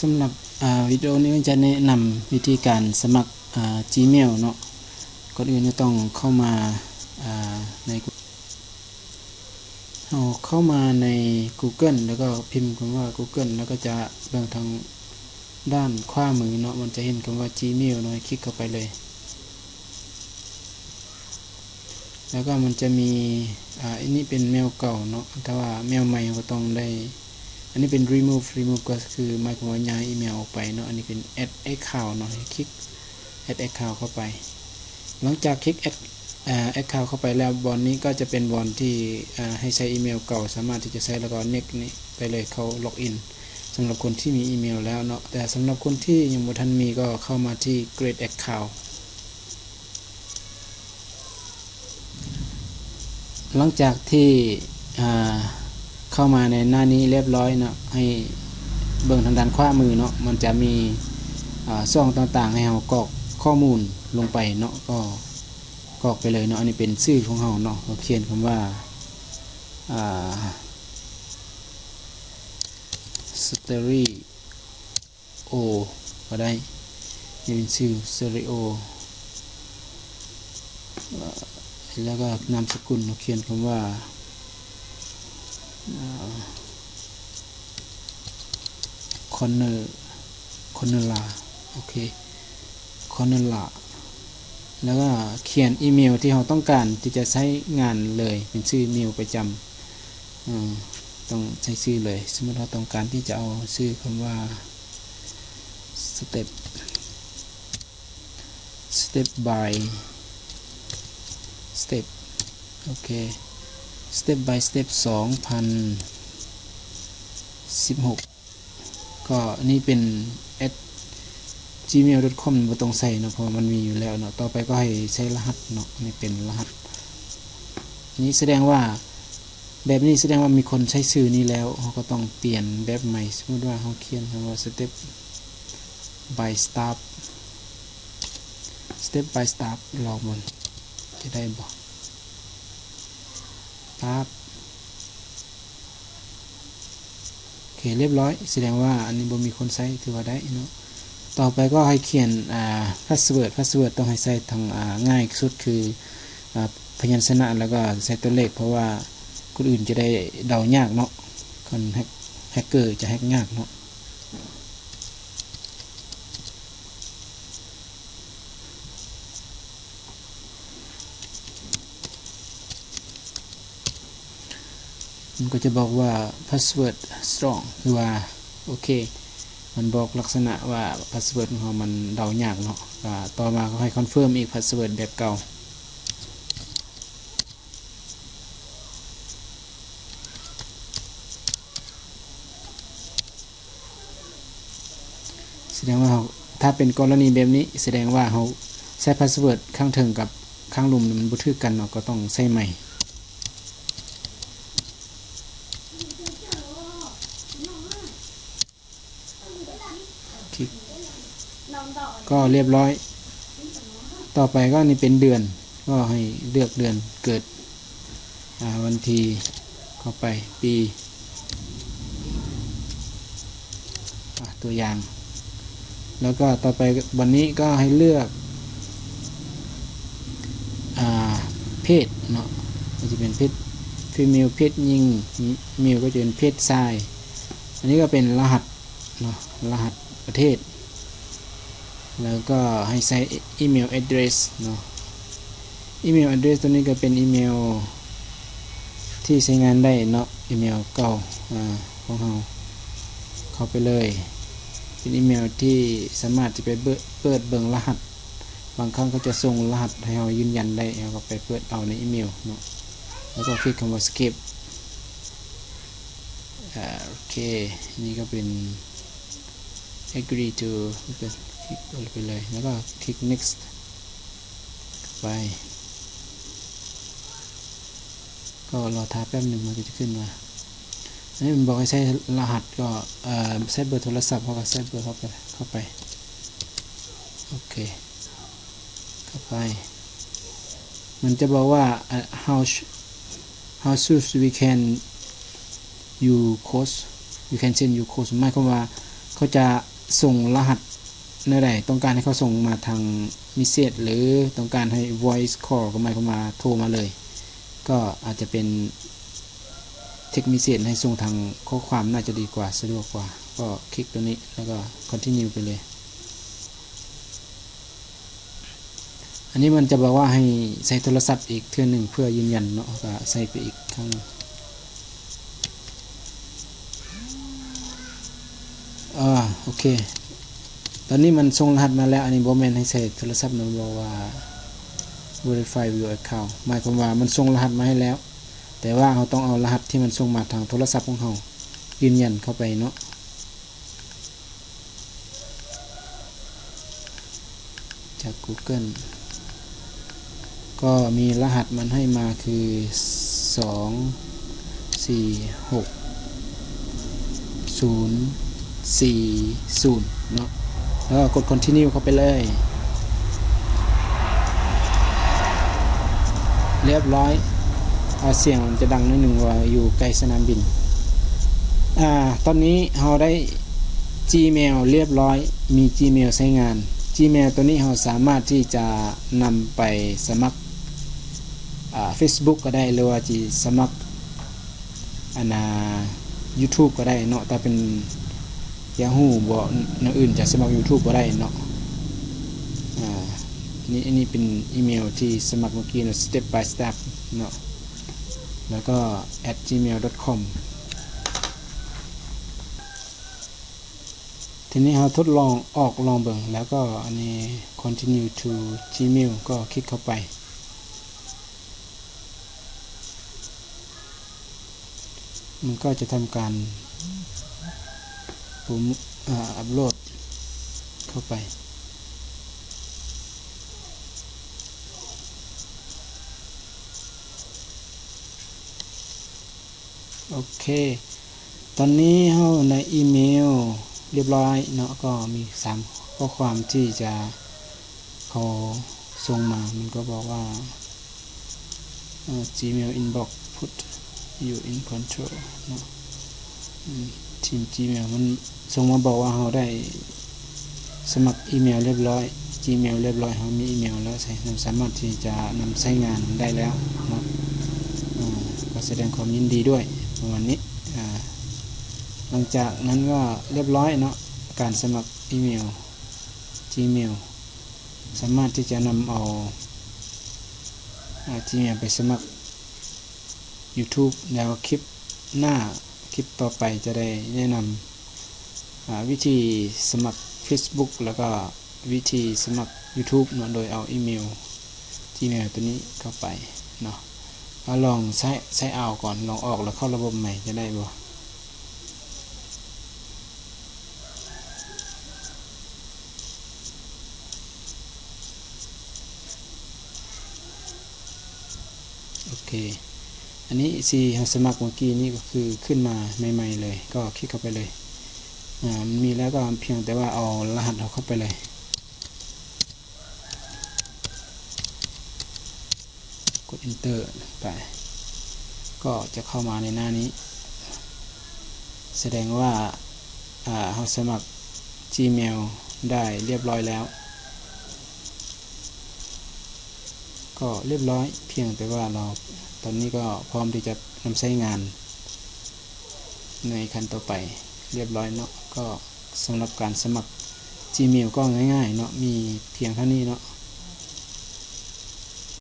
ສຳລັບ ອາ ວິດີໂອນີ້ຈະແນະນຳວິທີການສະໝັກ ອາ Gmail ເນາະ. ກ່ອນອື່ນເຮົາຕ້ອງເຂົ້າມາ ອາ ໃນ ເຮົາເຂົ້າມາໃນ Google ແລ້ວກໍພິມຄຳວ່າ Google ແລ້ວກໍຈະເບິ່ງທາງດ້ານຂວາມືເນາະ, ມັນຈະເຫັນຄຳວ່າ Gmail ເນາະ, ໃຫ້ຄລິກເຂົ້າໄປເລີຍ. ແລ້ວກໍມັນຈະມີ ອາ ອັນນີ້ເປັນເມວເກົ່າເນາະ, ແຕ່ວ່າເມວໃໝ່ເຮົາກໍຕ້ອງໄດ້ ອັນນີ້ເປັນ remove, remove ກໍຄືໝາຍຄວາມວ່າຍ້າຍອີເມວອອກໄປເນາະ. ອັນນີ້ເປັນ add account ເນາະ, ໃຫ້ຄລິກ add account ເຂົ້າໄປ. ຫຼັງຈາກຄລິກ add ອາ account ເຂົ້າໄປແລ້ວ, ບ່ອນນີ້ກໍຈະເປັນບ່ອນທີ່ ອາ ໃຫ້ໃຊ້ອີເມວເກົ່າ, ສາມາດທີ່ຈະໃຊ້ ແລ້ວກໍ next ນີ້ໄປເລີຍ, ເຂົ້າ login ສຳລັບຄົນທີ່ມີອີເມວແລ້ວເນາະ. ແຕ່ສຳລັບຄົນທີ່ຍັງບໍ່ທັນມີ ກໍເຂົ້າມາທີ່ create account. ຫຼັງຈາກທີ່ ອາ ເຂົ້າມາໃນໜ້ານີ້ລຽບຮ້ອຍເນາະ, ໃຫ້ເບິ່ງທາງດ້ານຂວາມືເນາະ, ມັນຈະມີ ອາ ຊ່ອງຕ່າງໆ ໃຫ້ເຮົາກອກຂໍ້ມູນລົງໄປເນາະ, ກໍກອກໄປເລີຍເນາະ. ອັນນີ້ເປັນຊື່ຂອງເຮົາເນາະ, ເຮົາຂຽນຄຳວ່າ ອາ Stereo ໂອ ກໍໄດ້, ນີ້ເປັນຊື່ Stereo ແລ້ວກໍນາມສະກຸນ ເຮົາຂຽນຄຳວ່າ Corner Cornella ໂອເຄ Cornella ແລ້ວກໍຂຽນອີເມວທີ່ເຮົາຕ້ອງການທີ່ຈະໃຊ້ງານເລີຍ, ເປັນຊື່ເມວປະຈຳ ເອີ ຕ້ອງໃສ່ຊື່ເລີຍ. ສົມມຸດເຮົາຕ້ອງການທີ່ຈະເອົາຊື່ຄຳວ່າ Step Step by Step ໂອເຄ Step by Step ສອງພັນສິບຫົກ ກໍນີ້ເປັນ at gmail dot com ບໍ່ຕ້ອງໃສ່ເນາະ ເພາະວ່າມັນມີຢູ່ແລ້ວເນາະ. ຕໍ່ໄປກໍໃຫ້ໃສ່ລະຫັດເນາະ, ນີ້ເປັນລະຫັດ. ນີ້ສະແດງວ່າ ແບບນີ້ສະແດງວ່າມີຄົນໃຊ້ຊື່ນີ້ແລ້ວ, ເຮົາກໍຕ້ອງປ່ຽນແບບໃໝ່. ສົມມຸດວ່າເຮົາຂຽນຄຳວ່າ Step by Step Step by Step ລອງເບິ່ງ ຈະໄດ້ບໍ່? ປັບ ໂອເຄ ລຽບຮ້ອຍ, ສະແດງວ່າອັນນີ້ບໍ່ມີຄົນໃຊ້, ຖືວ່າໄດ້ເນາະ. ຕໍ່ໄປກໍໃຫ້ຂຽນ ອາ password, password ຕ້ອງໃຫ້ໃສ່ທາງ ອາ ງ່າຍສຸດຄື ອາ ພະຍັນຊະນະ ແລ້ວກໍໃສ່ຕົວເລກ, ເພາະວ່າຄົນອື່ນຈະໄດ້ເດົາຍາກເນາະ, ຄັນແຮັກ ແຮັກເກີຈະແຮັກຍາກເນາະ. ມັນກໍຈະບອກວ່າ password strong ຄືວ່າໂອເຄ, ມັນບອກລັກສະນະວ່າ password ຂອງເຮົາມັນເດົາຍາກເນາະ. ກໍຕໍ່ມາກໍໃຫ້ confirm ອີກ password ແບບເກົ່າ. ສະແດງວ່າເຮົາ ຖ້າເປັນກໍລະນີແບບນີ້ ສະແດງວ່າເຮົາໃຊ້ password ຂ້າງເທິງກັບຂ້າງລຸ່ມມັນບໍ່ຖືກກັນເນາະ, ກໍຕ້ອງໃຊ້ໃໝ່. ຄລິກ ກໍລຽບຮ້ອຍ. ຕໍ່ໄປກໍນີ້ເປັນເດືອນ, ກໍໃຫ້ເລືອກເດືອນເກີດ ອາ ວັນທີ ເຂົ້າໄປ ປີ ອາ ຕົວຢ່າງ. ແລ້ວກໍຕໍ່ໄປບ່ອນນີ້ກໍໃຫ້ເລືອກ ອາ ເພດເນາະ, ກໍຈະເປັນເພດ female ເພດຍິງ, male ກໍຈະເປັນເພດຊາຍ. ອັນນີ້ກໍເປັນລະຫັດ ເນາະ, ລະຫັດປະເທດ, ແລ້ວກໍໃຫ້ໃສ່ອີເມວ address ເນາະ. ອີເມວ address ຕົວນີ້ກໍເປັນອີເມວທີ່ໃຊ້ງານໄດ້ເນາະ, ອີເມວເກົ່າ ອາ ຂອງເຮົາ ເຂົ້າໄປເລີຍ. ເປັນອີເມວທີ່ສາມາດທີ່ໄປເປີດເບິ່ງລະຫັດ, ບາງຄັ້ງເຂົາຈະສົ່ງລະຫັດໃຫ້ເຮົາຢືນຢັນໄດ້, ເຮົາກໍໄປເປີດເອົາໃນອີເມວເນາະ, ແລ້ວກໍຄລິກຄຳວ່າ skip. ອາ ໂອເຄ ນີ້ກໍເປັນ agree to ຄລິກໄປເລີຍ ແລ້ວກໍຄລິກ next ໄປ, ກໍລໍຖ້າແປັບໜຶ່ງ ມັນກໍຈະຂຶ້ນມາ. ອັນນີ້ມັນບອກໃຫ້ໃສ່ລະຫັດ, ກໍ ເອີ ໃສ່ເບີໂທລະສັບ, ເຮົາກໍໃສ່ເບີເຂົ້າໄປ ເຂົ້າໄປ ໂອເຄ ເຂົ້າໄປ. ມັນຈະບອກວ່າ ອາ how how soon we can you code, we can send you code ໝາຍຄວາມວ່າເຂົາຈະ ສົ່ງລະຫັດແນວໃດ, ຕ້ອງການໃຫ້ເຂົາສົ່ງມາທາງເມສເສດ ຫຼື ຕ້ອງການໃຫ້ voice call ກໍໝາຍຄວາມວ່າໂທມາເລີຍ, ກໍອາດຈະເປັນ text message ໃຫ້ສົ່ງທາງຂໍ້ຄວາມ ໜ້າຈະດີກວ່າ, ສະດວກກວ່າ. ກໍຄລິກຕົວນີ້ ແລ້ວກໍ continue ໄປເລີຍ. ອັນນີ້ມັນຈະບອກວ່າໃຫ້ໃຊ້ໂທລະສັບອີກເທື່ອໜຶ່ງເພື່ອຢືນຢັນເນາະ, ກໍໃສ່ໄປອີກຄັ້ງໜຶ່ງ. ອ່າ ໂອເຄ ຕອນນີ້ມັນສົ່ງລະຫັດມາແລ້ວ. ອັນນີ້ບໍ່ແມ່ນໃຫ້ໃຊ້ໂທລະສັບນະ, ບອກວ່າ verify your account ໝາຍຄວາມວ່າມັນສົ່ງລະຫັດມາໃຫ້ແລ້ວ, ແຕ່ວ່າເຮົາຕ້ອງເອົາລະຫັດທີ່ມັນສົ່ງມາທາງໂທລະສັບຂອງເຮົາຢືນຢັນເຂົ້າໄປເນາະ. ຈາກ Google ກໍມີລະຫັດມັນໃຫ້ມາຄື ສອງ ສີ່ ຫົກ ສູນ ສີ່ ສູນ ເນາະ, ແລ້ວກໍກົດ continue ເຂົ້າໄປເລີຍ. ລຽບຮ້ອຍ. ອາ ສຽງມັນຈະດັງໜ້ອຍໜຶ່ງ ເພາະວ່າຢູ່ໃກ້ສະໜາມບິນ. ອາ ຕອນນີ້ເຮົາໄດ້ Gmail ລຽບຮ້ອຍ, ມີ Gmail ໃຊ້ງານ. Gmail ໂຕນີ້ເຮົາສາມາດທີ່ຈະນຳໄປສະໝັກ ອາ Facebook ກໍໄດ້ ຫຼືວ່າຊິສະໝັກ ອັນນ່າ YouTube ກໍໄດ້ເນາະ, ຖ້າເປັນ Yahoo ບໍ່, ແນວອື່ນຈະສະໝັກ YouTube ບໍ່ໄດ້ເນາະ. ອາ ນີ້ ອັນນີ້ເປັນອີເມວທີ່ສະໝັກເມື່ອກີ້ເນາະ, step by step ເນາະ, ແລ້ວກໍ at gmail dot com. ທີນີ້ເຮົາທົດລອງອອກລອງເບິ່ງ, ແລ້ວກໍອັນນີ້ continue to Gmail ກໍຄລິກເຂົ້າໄປ. ມັນກໍຈະທຳການ ອາ upload ເຂົ້າໄປ. ໂອເຄ ຕອນນີ້ເຮົາໄດ້ອີເມວລຽບຮ້ອຍເນາະ, ກໍມີສາມຂໍ້ຄວາມທີ່ຈະ ເຂົາສົ່ງມາ, ມັນກໍບອກວ່າ ເອີ Gmail inbox put you in control ເນາະ. ອືມ ທີມ Gmail ມັນສົ່ງມາບອກວ່າເຮົາໄດ້ສະໝັກອີເມວລຽບຮ້ອຍ, Gmail ລຽບຮ້ອຍ, ເຮົາມີອີເມວແລ້ວ, ໃຊ້ ສາມາດທີ່ຈະນຳໃຊ້ງານໄດ້ແລ້ວເນາະ. ເອີ ກໍສະແດງຄວາມຍິນດີດ້ວຍ ປະມານນີ້. ອາ ຫຼັງຈາກນັ້ນກໍລຽບຮ້ອຍເນາະ, ການສະໝັກອີເມວ Gmail. ສາມາດທີ່ຈະນຳເອົາ ອາ Gmail ໄປສະໝັກ YouTube ແລ້ວຄລິບໜ້າ, ຄລິບຕໍ່ໄປຈະໄດ້ແນະນຳ ອາ ວິທີສະໝັກ Facebook ແລ້ວກໍວິທີສະໝັກ YouTube ເນາະ, ໂດຍເອົາອີເມວ Gmail ໂຕນີ້ເຂົ້າໄປເນາະ. ເຮົາລອງໃຊ້ ໃຊ້ເອົາກ່ອນ, ລອງອອກແລ້ວເຂົ້າລະບົບໃໝ່ຈະໄດ້ບໍ່? ໂອເຄ ອັນນີ້ທີ່ເຮົາສະໝັກເມື່ອກີ້ນີ້ກໍຄືຂຶ້ນມາໃໝ່ໆເລີຍ, ກໍຄລິກເຂົ້າໄປເລີຍ. ອາ ມັນມີແລ້ວກໍພຽງແຕ່ວ່າເອົາລະຫັດເຮົາເຂົ້າໄປເລີຍ. ກົດ Enter ໄປ ກໍຈະເຂົ້າມາໃນໜ້ານີ້ ສະແດງວ່າ ອາ ເຮົາສະໝັກ Gmail ໄດ້ລຽບຮ້ອຍແລ້ວ. ກໍລຽບຮ້ອຍ, ພຽງແຕ່ວ່າເຮົາ ຕອນນີ້ກໍພ້ອມທີ່ຈະນຳໃຊ້ງານໃນຂັ້ນຕໍ່ໄປລຽບຮ້ອຍເນາະ. ກໍ ສຳລັບການສະໝັກ Gmail ກໍງ່າຍໆເນາະ, ມີພຽງເທົ່ານີ້ເນາະ.